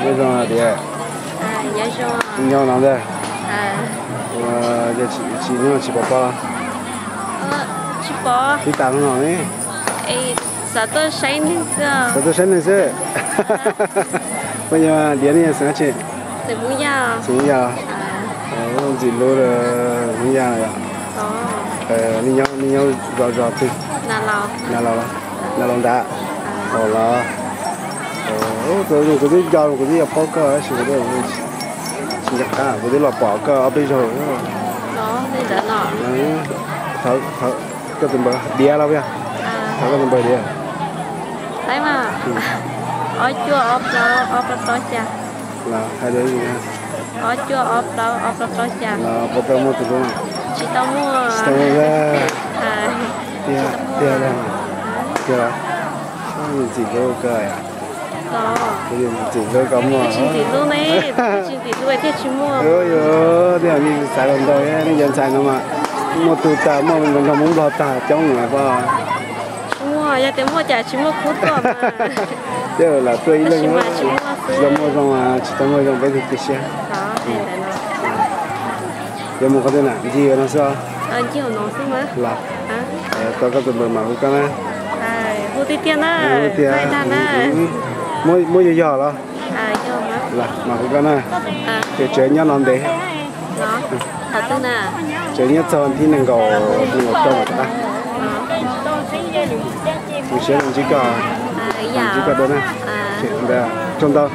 Nyob zoo tias, nyob no ntag. Tsis nyob tsis pom pog los? Tib tas no ne. Xav tuaj saib neeg xwb. Koj yog Diav ne, xeem dab tsi? Xeem Hmoob Yaj. Ntxim hlub, Hmoob Yaj yom. Nej nyob zos twg? Nas Laus los? Nas Laus nrad. Los, kuv twb nco, kuv twb yuav paub koj tab sis kuv twb tsis nco qab, kuv twb los pom koj ob peb zaug. Koj tus npawb Diav los puas yog? Thov koj tus npawb Diav. Ob cuaj ob plaub ob plaub plaub xya. Los hais tias ob cuaj ob plaub ob plaub plaub xya. Los puas tau muaj tus hlub? Tsis tau muaj. Tsis tau muaj. Tiag, tiag, tiag. Ntxim hlub koj. Ntxim hlub koj muaj. Tsis ntxim hlub ne, tsis ntxim hlub thiaj tsis muaj. Yog nej xav los ntau, nej cov ntxhais no mas muaj tug tag, muaj nrog Hmoob Nplog tag coob lawm pob. Tsis muaj, yog tias muaj cas tsis muaj khub tuaj mas. Tej lam tuaj ib leeg, tsis tau muaj zoo, tsis tau muaj zoo peb tug cia siab. Yuav mus qhov twg na, ncig no xwb os. Los, tau koj tus npawb mam hu koj na. Hu tiag tiag na. Hu tiag. Muab yog yog los? Los mam hu koj na. Ces tseem nyob no ntev. Tseem nyob txog thib nees nkaum, nees nkaum rau mam rov qab. Zoo siab ntsib koj, ntsib koj dua na. Ntawd tsaug ntau.